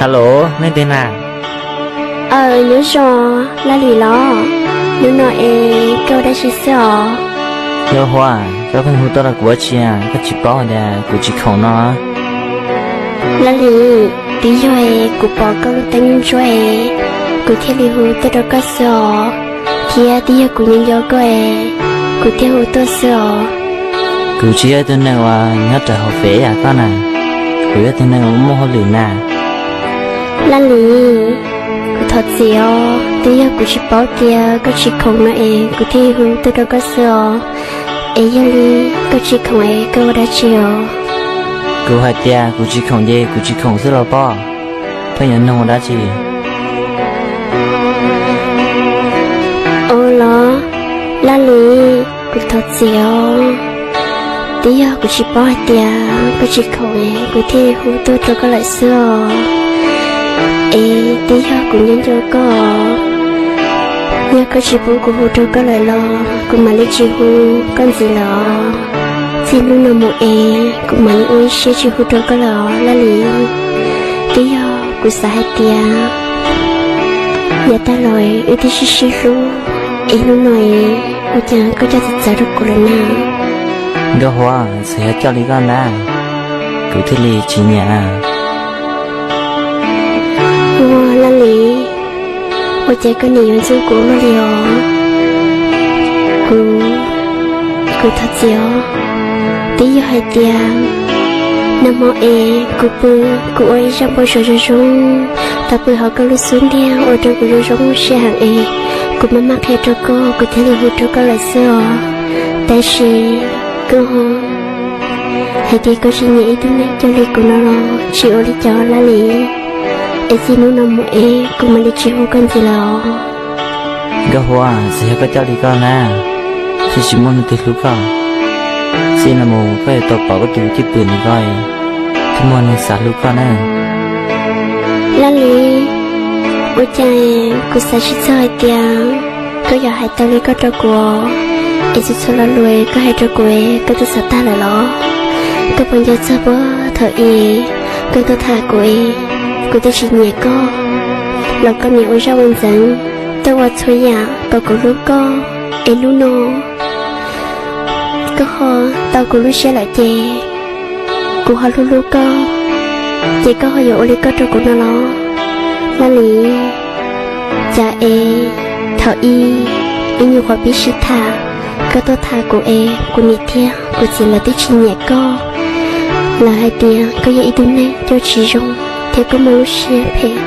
Alo, nej twg na? Aw, nyob zoo, Laj Lis los? Hnub no es koj ua dab tsi xwb os? Yog Huab, koj pheej hu tuaj rau kuv ua dab tsi, koj tsis paub tias kuv tsis khoom no? Laj Lis, twb yog es kuv pom koj lub teeb ntsuab es kuv thiaj li hu tuaj rau koj xwb os, thiab twb yog kuv nyob nco koj es kuv thiaj hu tuaj xwb os. Kuv tsis yog ib tug neeg uas nyob rau hauv fem yam koj na, kuv yog tus neeg uas muaj hauj lwm na. Laj Lis, kuv thov txim os, twb yog kuv tsis paub tias koj tsis khoom no es kuv thiaj hu tuaj rau koj xwb os. Es yog li koj tsis khoom es koj ua dab tsi os? Kuv hais tias kuv tsis khoom ces kuv tsis khoom xwb los pob, pheej yuav nug ua dab tsi? Ua los, Laj Lis, kuv thov txim os, twb yog kuv tsis paub hais tias koj tsis khoom es kuv thiaj hu tuaj rau koj lawm xwb os. Es twb yog kuv nyob nco koj, yog koj tsis pub kuv hu rau koj lawm los kuv mam li tsis hu koj ntxiv lawm os. Txij hnub no mus es kuv mam li ua ib siab tsis hu rau koj lawm os Laj Lis. Twb yog kuv xav hais tias yav tag los wb twb sib sib hlub, es hnub no es ua cas koj coj txawv txawv rau kuv lawm na? Nkauj Huab, txawm yog coj li koj ntag, kuv thiaj li tsis nyiam. Ua Laj Lis, ua cas koj nim yuav ntxub kuv luaj li os? Kuv, kuv thov txim os. Twb yog hais tias nag hmo es kuv pw, kuv ua ib zaj npau suav zoo zoo, tau pw hauv koj lub xub ntiag ua rau kuv zoo zoo siab heev es kuv maj maj qhia rau koj, kuv thiaj li hu rau koj lawm xwb os. Tab sis koj hais tias koj tsis nyiam ib tug neeg coj li kuv no los tsis ua li cas Laj Lis. Es txij hnub no mus es kuv mam li tsis hu koj ntxiv lawm os. Nkauj Huab, txawm yog koj coj li koj na, thiaj tsis muaj leej twg hlub koj. Txij no mus koj yuav tau pom koj tus cwj pwm ntawm koj, thiaj muaj neeg xav hlub koj na. Laj Lis, ua cas kuv xav tsis txog hais tias koj yuav hais tau li koj rau kuv, es txhua txhua lo lus koj hais rau kuv koj twb xav tag lawm los? Koj puas nco txog puag thaum ub koj tuaj tham kuv es kuv twb tsis nyiam koj los koj nim ua zaj ua ntxeev tuaj ua txhua yam kom kuv hlub koj, es hnub no koj ho tau kuv lub siab lawm ces kuv ho hlub hlub koj, ces koj ho yuav ua li koj rau kuv no los? Laj Lis, cas es thaum ub ib nyuag qhuav pib sib tham, koj tuaj tham kuv es kuv niam thiab kuv txiv lawv twb tsis nyiam koj. Lawv hais tias koj yog ib tug neeg coj tsis zoo thiab koj muaj lub siab phem.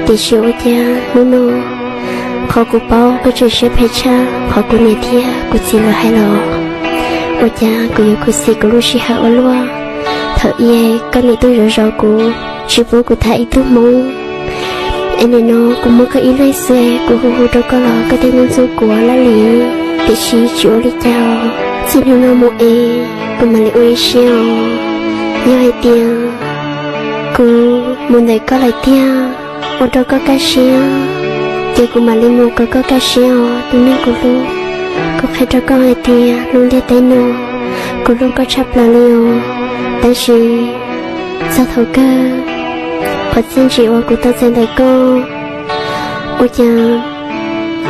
Tiam sis ua cas hnub no qhov kuv paub koj tseem siab phem tshaj qhov kuv niam thiab kuv txiv lawv hais los? Ua cas kuv yuav khuv xim kuv lub sij hawm ua luaj? Thaum ub koj niam tuaj zov zov kuv, tsis pub kuv tham ib tug hmoob, es nim no kuv muaj koj ib leeg xwb, kuv hu hu rau koj los koj thiaj ntxub ntxub kuv Laj Lis. Tiam sis tsis ua li cas, txij hnub no mus es kuv mam li ua ib siab os. Yog hais tias kuv mus ntawm koj lawm tiag, ua rau koj kaj siab, ces kuv mam li mus kom koj kaj siab os tus neeg kuv hlub. Kuv qhia rau koj hais tias lub ntiaj teb no kuv hlub koj tshaj plaws li os. Tab sis txog thaum kawg, qhov txiaj ntsim uas kuv tau txais ntawm koj, ua cas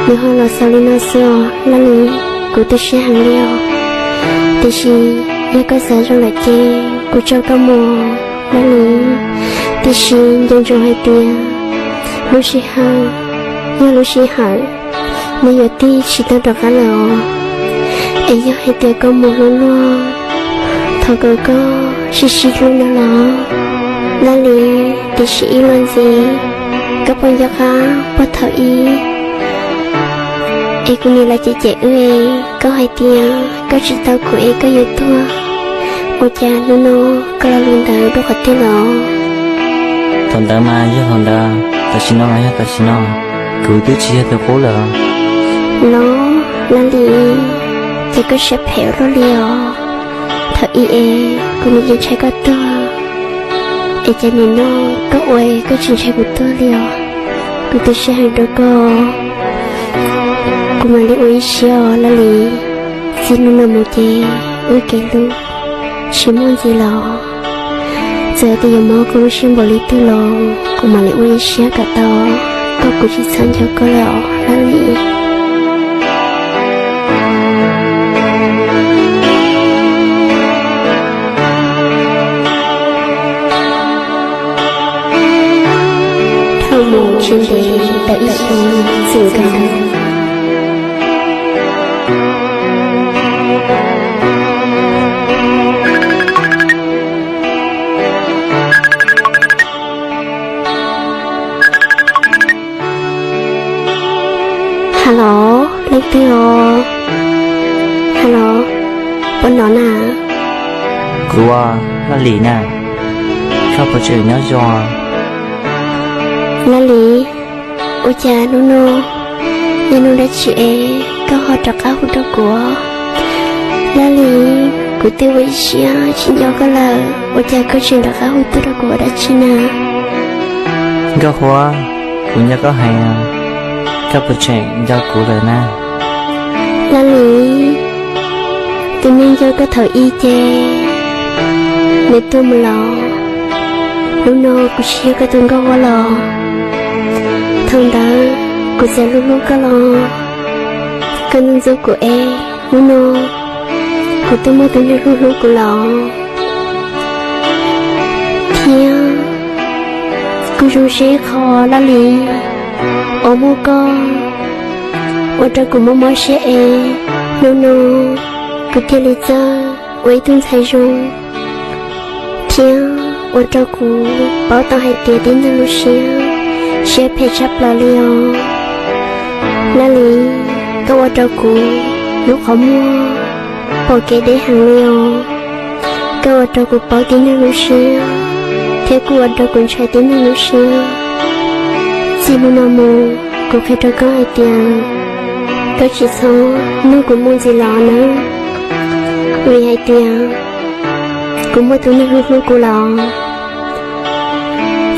nws ho los xaus li no xwb os Laj Lis. Kuv tu siab heev li os. Tiam sis yog koj xav zoo lawm ces kuv tso koj mus Laj Lis. Tiam sis nco ntsoov hais tias lub sij hawm yog lub sij hawm, nws yuav tig tsis tau rov qab lawm os. Es yog hais tias koj mus hlub luag, thov kom koj sib sib hlub no los Laj Lis. Tiam sis ib los ntxiv, koj puas nco qab puag thaum ub es kuv niam lawv cem cem wb, koj hais tias koj tsis tau kuv es koj yuav tuag, ua cas hnub no koj lo lus ntawd dua qhov twg los? Thaum ntawd mas yog thaum ntawd, tam sim no mas yog tam sim no, kuv twb tsis yog tus qub lawm. Los Laj Lis, ces koj siab phem ua luaj li os. Thaum ub es kuv nim ntshai koj tuag, es cas nim no koj ua koj tsis ntshai kuv tuag li os. Kuv tu siab heev rau koj, kuv mam li ua ib siab os Laj Lis. Txij hnub no mus ces wb kev hlub tsis muaj ntxiv los? Txawm tias yuav mob koj lub siab npaum li twg los kuv mam li ua ib siab kom tau, koj kuv tsis txhob nco koj lawm os Laj Lis. Dhau mus tsis ntev tau ib xyoos txwm nkaus. Hello, leej twg os? Hello, puas hnov na? Kuv, Laj Lis na, koj puas tseem nyob zoo? Laj Lis, ua cas hnub no yog hnub dab tsi es koj ho rov qab hu rau kuv? Laj Lis, kuv twb ua ib siab tsis nco koj lawm, ua cas koj tseem rov qab hu tuaj rau kuv ua dab tsi na? Nkauj Huab, kuv nco koj heev, koj puas tseem nco kuv lawm na? Laj Lis, tus neeg nco koj thaum ub ces nws tuag mus lawm. Hnub no kuv tsis yog koj tus Nkauj Huab lawm. Thaum ntawd kuv txawm hlub hlub koj los koj ntxub ntxub kuv es hnub no kuv twb muaj tus neeg hlub hlub kuv lawm. Thiab kuv zoo siab ib qho Laj Lis uas muaj koj ua rau kuv mob mob siab es hnub no kuv thiaj li txawj ua ib tug ntxhais zoo thiab ua rau kuv paub tau hais tias tib neeg lub siab, siab phem tshaj plaws li os. Laj Lis, koj ua rau kuv lub qhov muag pom kev deb heev li os. Koj ua rau kuv paub tib neeg lub siab thiab kuj ua rau kuv ntshai tib neeg lub siab. Txij hnub no mus kuv qhia rau koj hais tias koj tsis txhob nug kuv mus ntxiv lawm nawb, vim hais tias kuv muaj tus neeg hlub hlub kuv lawm.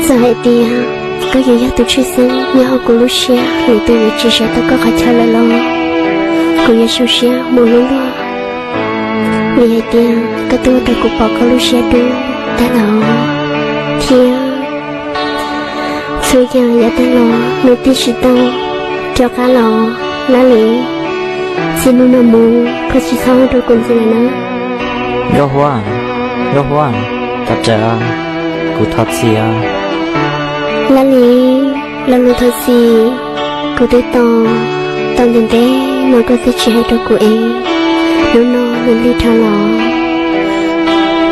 Txawm hais tias koj yuav yog tus tshwj xeeb nyob hauv kuv lub siab, lwm tus yuav tsis sawv tau koj qhov chaw lawm los kuv yuav zoo siab mus hlub luag, vim hais tias koj twb ua rau kuv pom koj lub siab dub tag lawm thiab txhua yam yav tag los nws twb tsis tau rov qab los. Laj Lis, txij hnub no mus koj tsis txhob hu rau kuv ntxiv lawm na. Nkauj Huab, Nkauj Huab, thov rawm, kuv thov txim os. Laj Lis, lo lus thov txim kuv twb tos tau ntev ntev no koj twb tsis hais rau kuv es hnub no nws lig dhau los.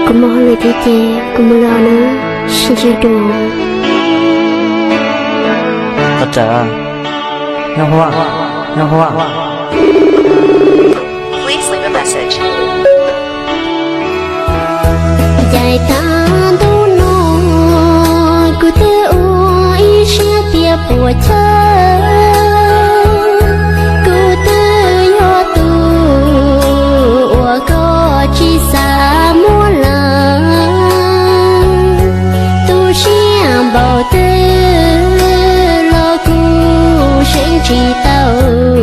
Kuv muaj hauj lwm thiab ces kuv mus lawm nawb, sib ntsib dua. Thov rawm, Nkauj Huab, Nkauj Huab. Caij tag ntuj no kuv twb ua ib siab tias puas chawj, kuv twb yog tus uas koj tsis xav muab lawm. Tu siab npaum twg los kuv seev tsis tau.